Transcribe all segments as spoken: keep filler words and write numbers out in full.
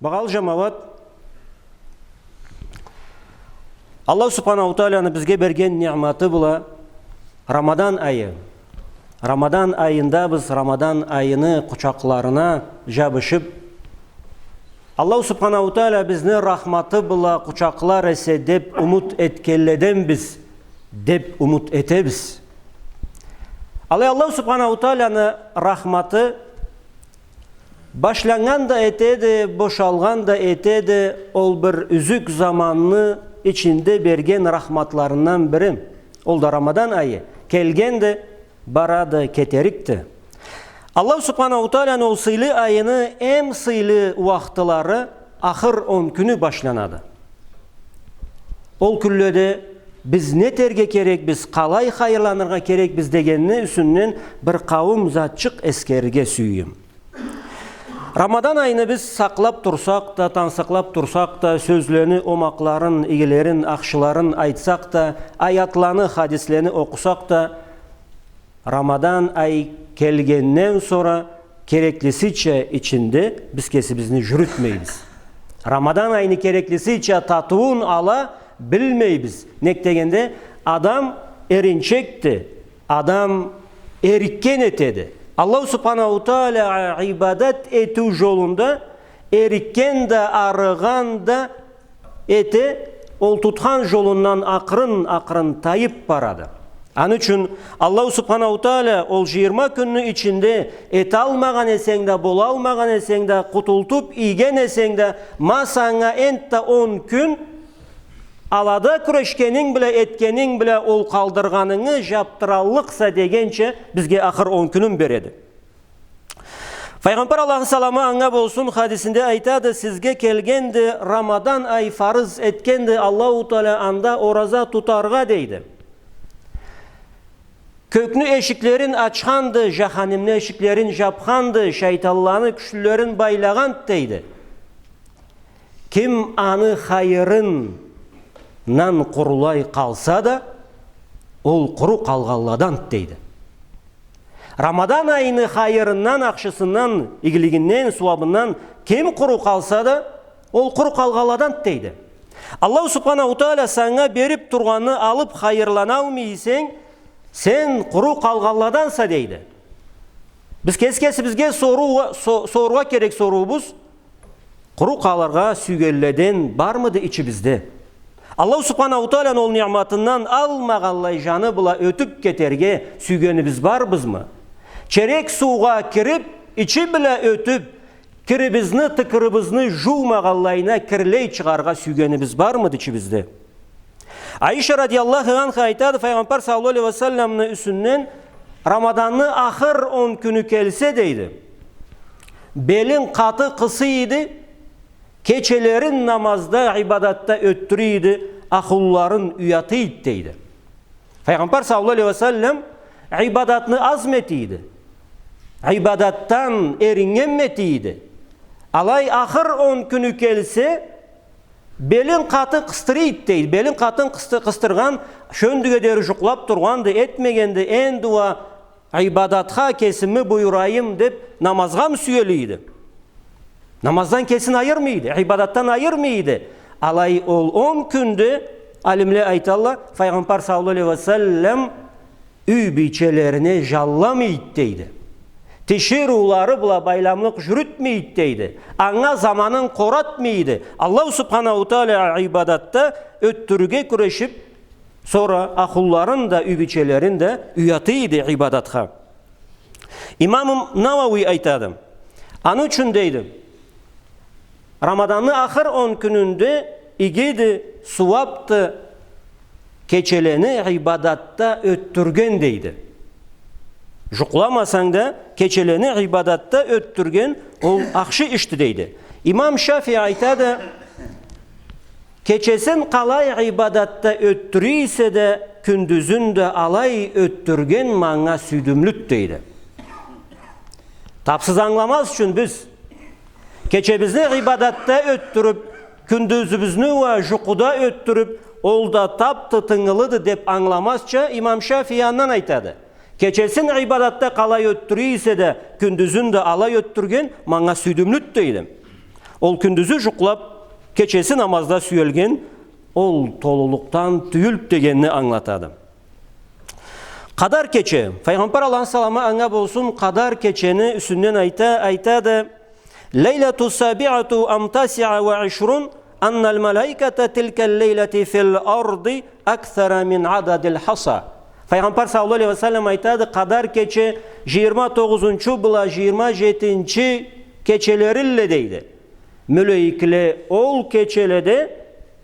Багъалы жамауат, Аллаху Субханаху Тааланы бизге берген ниъматы бла Рамадан айы. Рамадан айында биз Рамадан айыны къучакъларына жабышып, Аллаху Субханаху Таала бизни рахматы бла къучакълар эсе деп умут этгенледенбиз, деп умут этебиз. Алай Аллаху Субханаху Тааланы рахматы башланнган да этеди, бошалгъан да этеди, ол бир юзюк заманны ичинде берген рахматларындан бири. Ол да Рамадан айы. Келгенди, барады, кетерикди. Аллаху Субханаху Тааланы ол сыйлы айыны эм сыйлы уахтылары ахыр он кюню башланады. Ол кюнледе биз не этерге керекбиз, къалай хайырланыргъа керекбиз дегенни юсюнден бир къауум затчыкъ эсгерирге сюеме. Рамадан айыны биз сакълап турсакъ да, тансыкълап турсакъ да, сёзлени, омакъларын, игилерин, ахшыларын айтсакъ да, аятланы, хадислени окъусакъ да, Рамадан ай келгенден сора кереклисича ичинде биз кесибизни жюрютмейбиз. Рамадан айыны кереклисича татыуун ала билмейбиз. Нек дегенде, адам эринчекди, адам эрикген этеди. Аллаху Субханаху Таала ибадат этиу жолунда эрикген да, арыгъан да эте, ол тутхан жолундан акъырын-акъырын тайып барады. Аны ючюн Аллаху Субханаху Таала ол жыйырма кюнню ичинде эталмагъан эсенг да, болалмагъан эсенг да, къутултуп ийген эсенг да, ма санга энтда он кюн, алада кюрешгенинг бла, этгенинг бла ол къалдыргъанынгы жапдыраллыкъса дегенча, бизге ахыр он кюнюн береди. Файгъамбар, Аллахны саламы анга болсун, хадисинде айтады: «Сизге келгенди Рамадан ай, фарыз этгенди Аллаху Таала анда ораза тутаргъа», — дейди. «Кёкню эшиклерин ачханды, жаханимни эшиклерин жапханды, шайтанланы кючлюлерин байлагъанды», — дейди. «Ким аны хайырындан къурулай къалса да, ол къуру къалгъанладанды», — дейди. Рамадан айыны хайырындан, ахшысындан, игилигинден, сууабындан ким къуру къалса да, ол къуру къалгъанладанды, дейди. Аллаху Субханаху Таала санга берип тургъанны алып хайырланалмай эсенг, сен къуру къалгъанладанса, дейди. Биз кеси кесибизге соруу-, со-, сорургъа керек соруубуз: къуру къалыргъа сюйгенледен бармыды ичибизде? Аллаху Субханаху Тааланы ол ниъматындан алмагъанлай жаны бла ётюп кетерге сюйгенибиз барбызмы? Черек суугъа кирип, ичи бла ётюп, кирибизни, тыкырыбызны жуумагъанлайына кирлей чыгъаргъа сюйгенибиз бармыды ичибизде? Аиша радияллаху анха айтады, Файгъамбар саллаллаху алейхи ва салламны юсюнден: «Рамаданны ахыр он кюню келсе, — дейди, — белин къаты къысый эди, кечелерин намазда, ибадатда ётдюрюй эди, ахлуларын уятый эди», — дейди. Файгъамбар саллаллаху алейхи ва саллам ибадатны азмы этий эди, ибадатдан эриннген этий эди. Алай ахыр он кюню келсе, белин къаты къысдырый эди, дейди. Белин къатын къысты-, къысдыргъан, шёндюге дери жукълап тургъанды, этмегенди, энди уа ибадатха кесими буюрайым деп, намазгъамы сюелий эди. Намаздан кесин айырмай эди, ибадатдан айырмай эди. Алай ол он кюнде, алимле айталла, Файгъамбар саллаллаху алейхи ва саллам юй бийчелерине жалламай эди, дейди. Тиширыулары бла байламлыкъ жюрютмей эди, дейди. Анга заманын къоратмай эди. Аллаху Субханаху Таала ибадатда ётдюрюрге кюрешип, сора ахлуларын да, юй бийчелерин да уятый эди ибадатха. Имам Навауи айтады: «Аны ючюн, — дейди, — Рамаданны ахыр он кюнюнде игиди, сууапды кечелени ибадатда ётдюрген», — дейди. Жукъламасанг да, кечелени ибадатда ётдюрген ол ахшы ишди, дейди. Имам Шафии айтады: «Кечесин къалай ибадатда ётдюрюй эсе да, кюндюзюн да алай ётдюрген манга сюйдюмлюдю», — дейди. Тапсыз ангыламаз ючюн биз кечебизни ибадатда ётдюрюп, кюндюзюбюзню уа жукъуда ётдюрюп, ол да тапды, тынгылыды деп ангыламазча, Имам Шафии андан айтады: «Кечесин ибадатда къалай ётдюрюй эсе да, кюндюзюн да алай ётдюрген манга сюйдюмлюдю», — дейди. Ол кюндюзю жукълаб, кечеси намазда сюелген, ол толулукъдан тюйюлдю дегенни ангылатады. Къадар кече, Файгъамбар алейхиссаламы анга болсун, Къадар кечени юсюнден айта, айтады: «ليلة السابعة أم تاسعة وعشرون أن الملائكة تلك الليلة في الأرض أكثر من عدد الحصى». Файгъамбар саллаллаху алейхи ва саллам айтады, Къадар кече жыйырма тогъузунчу бла жыйырма жетинчи кечелерилле, дейди. Мёлейикле ол кечеледе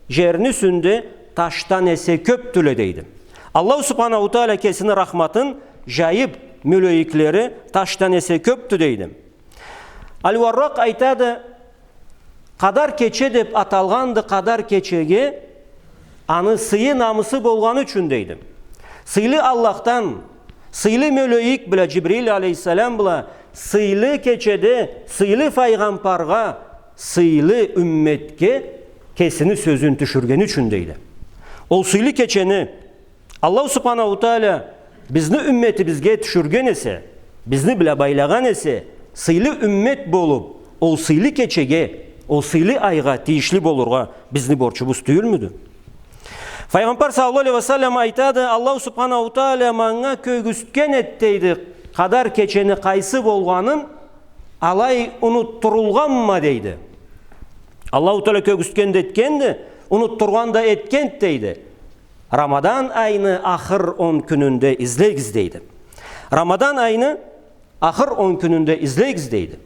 жерни юсюнде ташдан эсе кёбдюле, дейди. Аллаху субханаху таала кесини рахматын жайыб, мёлейиклери ташдан эсе кёбдю, дейди. Аль-Варракъ айтады, Къадар кече деб аталгъанды Къадар кечеге, аны сыйы, намысы болгъаны ючюн, дейди. Сыйлы Аллахдан, сыйлы мёлейик бла, Джибрил алейхиссалам бла, сыйлы кечеде, сыйлы файгъамбаргъа, сыйлы умметге кесини сёзюн тюшюргени ючюн, дейди. Ол сыйлы кечени Аллаху субханаху таала бизни умметибизге тюшюрген эсе, бизни бла байлагъан эсе, сыйлы уммет болуб, ол сыйлы кечеге, ол сыйлы айгъа тийишли болургъа бизни борчубуз тюйюлмюдю? Файгъамбар саллаллаху алейхи ва саллам айтады, Аллаху субханаху таала манга кёргюзтген эди, дейди, Къадар кечени къайсы болгъанын, алай унутдурулгъанма, дейди. Аллаху таала кёргюзтген да этгенди, унутдургъан да этгенди, дейди. Рамадан айны ахыр он кюнюнде излегиз, дейди. Рамадан айны ахыр он кюнюнде излегиз, дейди.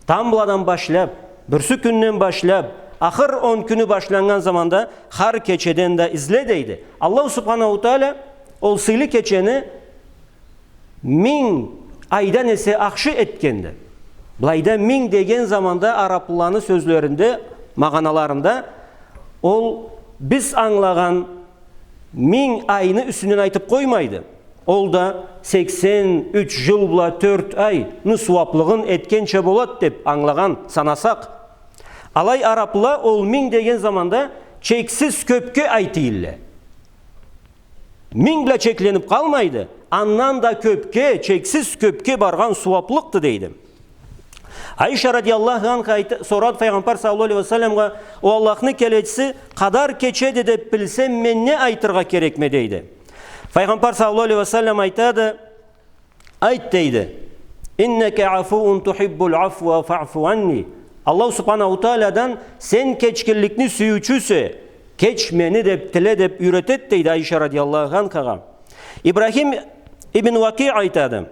Тамбладан башлаб, бирси кюнден башлаб, ахыр он кюню башланнган заманда хар кечеден да изле, дейди. Аллаху субханаху таала ол сыйлы кечени минг айдан эсе ахшы этгенди. Былайда минг деген заманда арабланы сёзлеринде, магъаналарында ол биз ангылагъан минг айны юсюнден айтыб къоймайды. Ол да сексен юч джыл бла тёрт айны сууаблыгъын этгенча болад деб ангылагъан санасакъ. Алай арабла ол минг деген заманда чексиз кёбге айтыйдыла. Минг бла чеклениб къалмайды, андан да кёбге, чексиз кёбге баргъан сууаблыкъды, дейди. Айша радияллаху анха айт-, сорады Файгъамбар саллаллаху алейхи ва салламгъа: «О Аллахны келечиси, Къадар кечеди деб билсем, мен не айтыргъа керекме?» — дейди. Файгъамбар саллаллаху алейхи ва саллам айтады, Айт, дейди. «Иннака афуун тухиббул афва фаъфу анни». Аллаху субханаху тааладан: «Сен кечгинликни сюйюучюсе, кеч мени», — деб тиле, деб юйретеди, дейди Айша радияллаху анхагъа. Ибрахим ибн Вакиъ айтады: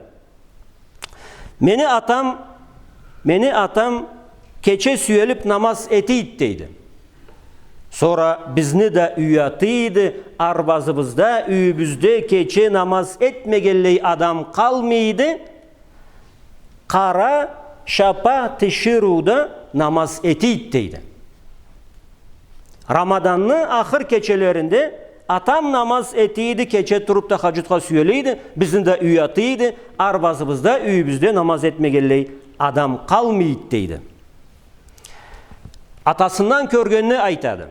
«Мени атам, мени атам кече сюелиб намаз этийди», — дейди. Сора бизни да уятыйды, арбазыбызда, юйюбюзде кече намаз этмегенлей адам къалмыйды, къара шапа тиширыуда намаз этийди, дейди. Рамаданны ахыр кечелеринде атам намаз этийди, кече туруб тахаджудха сюелийди, бизни да уятыйды, арбазыбызда, юйюбюзде намаз этмегенлей адам къалмыйды, дейди. Атасындан кёргенни айтады.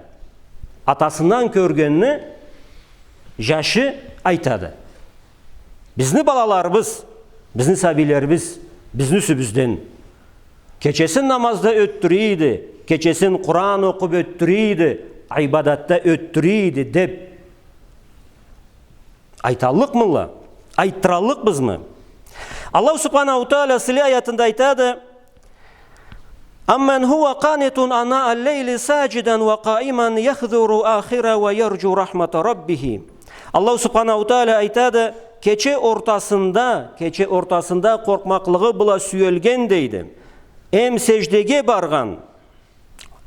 Атасындан кёргенни жашы айтады. Бизни балаларыбыз, бизни сабийлерибиз бизни юсюбюзден кечесин намазда ётдюрюйдю, кечесин Къуран окъуб ётдюрюйдю, ибадатда ётдюрюйдю деб айталлыкъмыла? Айтдыраллыкъбызмы? Аллаху субханаху таала сыйлы аятында айтады: «Амман хува къанитун анаа аллейли саджидан ва къаиман яхдуру ахира ва ярджу рахмата раббихи». Аллаху субханаху таала айтады: «Кече ортасында, кече ортасында къоркъмакълыгъы бла сюелген», — дейди. «Эм сеждеге баргъан,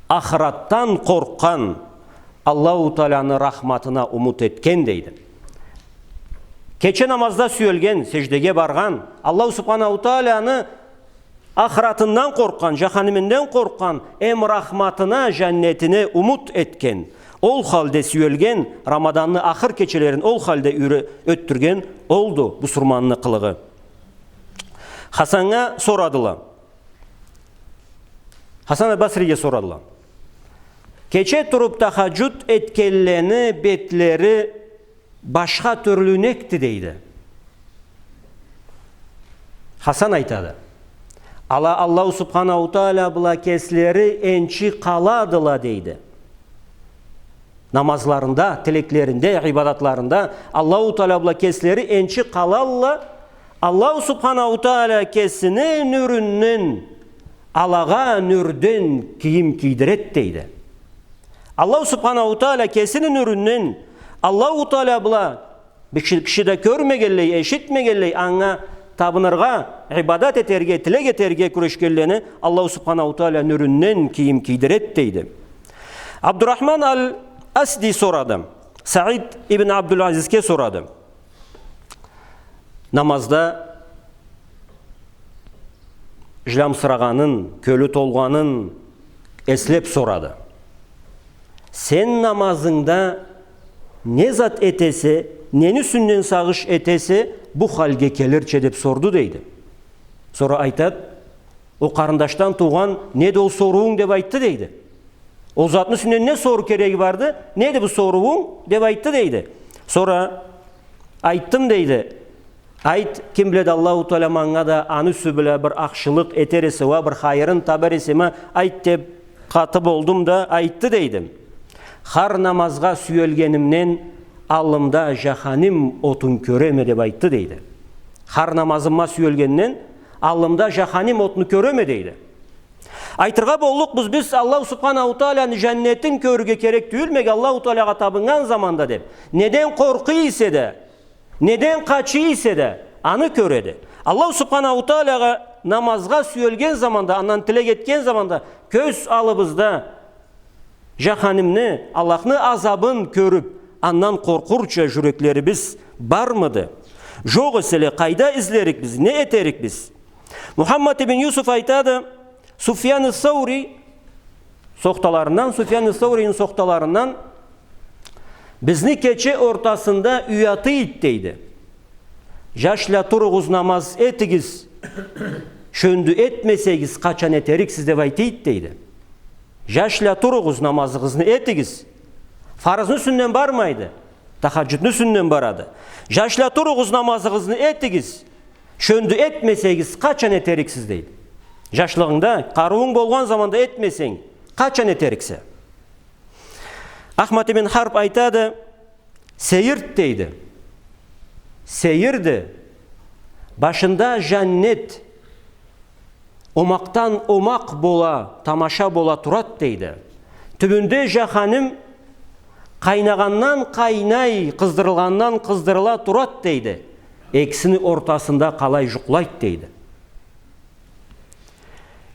ахыратдан къоркъгъан, Аллаху тааланы рахматына умут этген», — дейди. Кече намазда сюелген, сеждеге баргъан, Аллаху субханаху тааланы ахыратындан къоркъгъан, жаханиминден къоркъгъан, эм рахматына, жаннетине умут этген, ол халде сюелген, Рамаданны ахыр кечелерин ол халде юйре-, ётдюрген олду бусурманны къылыгъы. Хасаннга сорадыла. Хасан аль-Басриге сорадыла. Кече туруб тахаджуд этгенлени бетлери башха тюрлю некди, дейди. Хасан айтады: Ала Аллаху Субханаху Тааля бла кеслери энчи къаладыла, дейди. Намазларында, тилеклеринде, ибадатларында Аллаху Тааля бла кеслери энчи къалалла, Аллаху Субханаху Тааля кесини нюрюнден алагъа нюрден кийим кийдирет, дейди. Аллаху Субханаху Тааля кесини нюрюнден Аллаху Тааля бла бир киши, киши да кёрмегенлей, эшитмегенлей, анга табыныргъа, ибадат этерге, тилек этерге кюрешгенлени Аллаху Субханаху Тааля нюрюнден кийим кийдирет, дейди. Абдурахман аль-Асди сорады. Саид ибн Абдуль-Азизге сорады. Намазда жыламсырагъанын, кёлю толгъанын эслеп сорады. Сен намазынгда не зат этесе, нени юсюнден сагъыш этесе, бу халге келирча, деп сорду, дейди. Сора айтат, о къарындашдан туугъан, неди ол соруунг, деп айтды, дейди. Ол затны юсюнден не соруу кереги барды, неди бу соруунг, деп айтды, дейди. Сора айтдым, дейди. Айт, ким биледи, Аллаху Тааля манга да аны юсю бла бир ахшылыкъ этер эсе уа, бир хайырын табар эсе ма, айт деп къаты болдум да айтды, дейди. Хар намазгъа сюелгенимден аллымда жаханим отун кёреме, деп айтды, дейди. Хар намазыма сюелгенден аллымда жаханим отну кёреме, дейди. Айтыргъа боллукъбуз биз, Аллаху Субханаху Тааляны жаннетин кёрюрге керек тюйюлмеге Аллаху Таалягъа табыннган заманда деп. Неден къоркъа эсе да, неден къача эсе да, аны кёреди. Аллаху Субханаху Таалягъа намазгъа сюелген заманда, андан тилек этген заманда кёз аллыбызда жаханимни, Аллахны азабын кёрюп, андан къоркъурча жюреклерибиз бармыды? Жокъ эселе, къайда излерикбиз, не этерикбиз? Мухаммад ибн Юсуф айтады, Суфьян ас-Саури сохталарындан, Суфьян ас-Саурини сохталарындан, бизни кече ортасында уятыйды, дейди. Жашла, туругъуз, намаз этигиз, шёндю этмесегиз, къачан этериксиз, деп айтыйды, дейди. Жашла, туругъуз, намазыгъызны этигиз. Фарызны юсюнден бармайды, тахажжудну юсюнден барады. Жашла, туругъуз, намазыгъызны этигиз, шёндю этмесегиз, къачан этериксиз, дейди. Жашлыгъынгда, къарыуунг болгъан заманда этмесенг, къачан этериксе? Ахмад ибн Харб айтады, сейирди, дейди. Сейирди. Башында жаннет омакъдан омакъ бола, тамаша бола турады, дейди. Тюбюнде жаханим къайнагъандан къайнай, къыздырылгъандан къыздырыла турады, дейди. Экисини ортасында къалай жукълайды, дейди.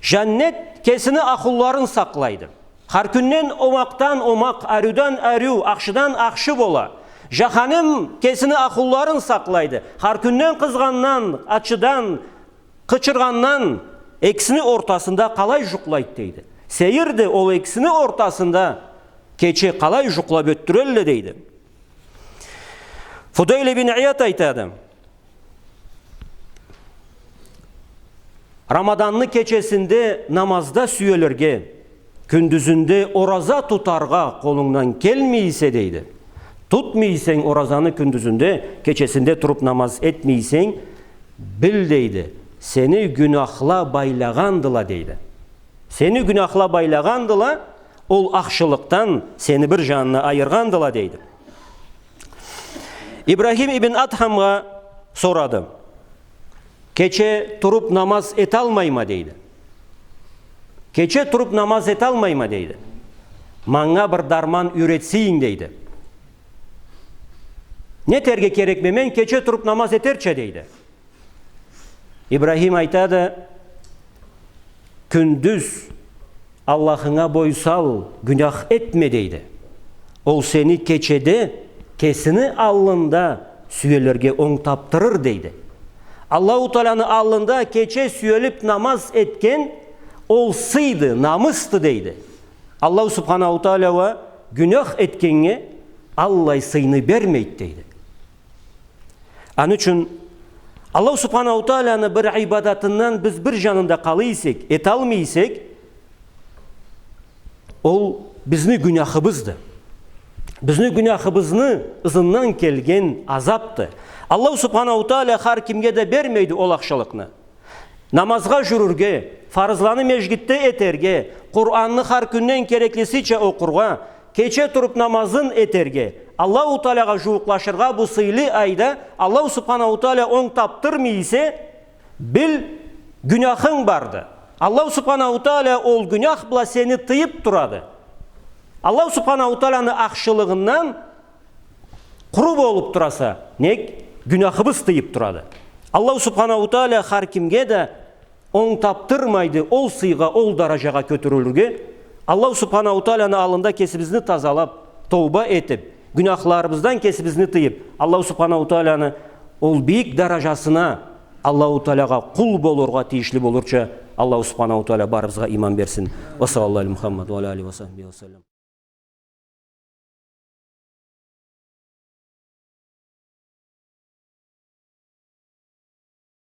Жаннет кесини ахлуларын сакълайды. Хар кюнден омакъдан омакъ, ариудан ариу, ахшыдан ахшы бола. Жаханим кесини ахлуларын сакълайды. Хар кюнден къызгъандан, ачыдан, къычыргъандан, экисини ортасында къалай жукълайды, дейди. Сейирди ол экисини ортасында кече къалай жукълап ётдюрелле, дейди. Фудайл ибн Ияд айтады. Рамаданны кечесинде намазда сюелирге, кюндюзюнде ораза тутаргъа къолунгдан келмей эсе, дейди. Тутмай эсенг оразаны кюндюзюнде, кечесинде туруп намаз этмей эсенг, бил, дейди, сени гюнахла байлагъандыла, дейди. Сени гюнахла байлагъандыла, ол ахшылыкъдан сени бир жанына айыргъандыла, дейди. Ибрахим ибн Адхамгъа сорады. Кече туруп намаз эталмайма, дейди. Кече туруп намаз эталмайма, дейди. Манга бир дарман юйретсейинг, дейди. Не этерге керекме мен кече туруп намаз этерча, дейди. Ибрахим айтады, кюндюз Аллахынга бой сал, гюнях этме, дейди. Ол сени кечеде кесини аллында сюелирге онг тапдырыр, дейди. Аллаху Тааланы аллында кече сюелип намаз этген ол сыйды, намысды, дейди. Аллаху Субханаху Таала уа гюнях этгеннге аллай сыйны бермейди, дейди. Аны ючюн Аллаху Субханаху Тааланы бир ибадатындан биз бир жанында къала эсек, эталмай эсек, ол бизни гюняхыбызды. Бизни гюняхыбызны ызындан келген азапды. Аллаху Субханаху Таала хар кимге да бермейди ол ахшылыкъны. Намазгъа жюрюрге, фарызланы межгитде этерге, Къуранны хар кюнден кереклисича окъургъа, кече туруп намазын этерге, Аллаху Таалагъа жууукълашыргъа бу сыйлы айда Аллаху Субханаху Таала онг тапдырмай эсе, бил, гюнахынг барды. Аллаху Субханаху Таала ол гюнах бла сени тыйып турады. Аллаху Субханаху Тааланы ахшылыгъындан къуру болуп тураса, нек, гюнахыбыз тыйып турады. Аллаху Субханаху Таала хар кимге да онг тапдырмайды ол сыйгъа, ол даражагъа кётюрюлюрге. Аллаху Субханаху Тааланы аллында кесибизни тазалап, тоуба этип, гюнахларыбыздан кесибизни тыйып, Аллаху Субханаху Тааланы ол бийик даражасына, Аллаху Таалагъа къул болургъа тийишли болурча, Аллаху Субханаху Таала барыбызгъа иман берсин. Ва саллаллаху аля Мухаммад ва аля алихи ва сахбихи ва саллам.